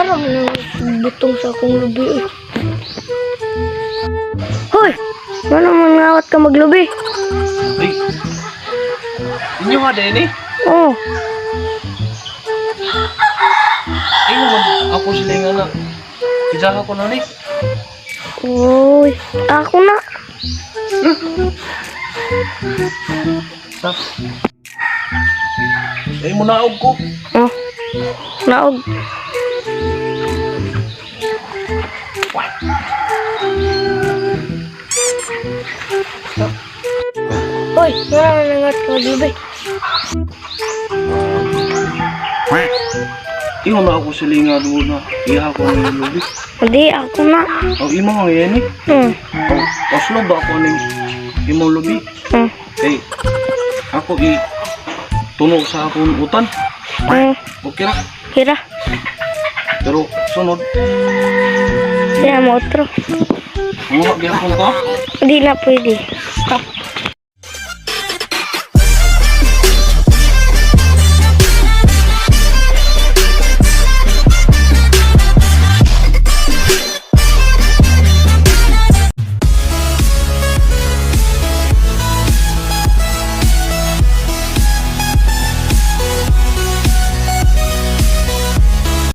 Ano man ang butong sa akong lubi, eh? Hoy! Ano man ngawat ka maglubi? Ay! Inyo nga din eh. Oh, Ay naman, ako sila nga na. Ijaha ko na ni. Uy, ako na. Stop. Ay mo naog ko. Oh, naog. Hoy, wala man nangat ka maglubi. Ingon na ako sila nga doon na. Iha ko na yung lubi. Hindi, ako na. Ang imo nga yan eh. Oh, Oslo ba ako ning imong lubi? Kay ako i tuno sa akong utan. Okay ra. Kira, Pero sunod, siya mo otro. mga gyapon ko. Hindi na pwede.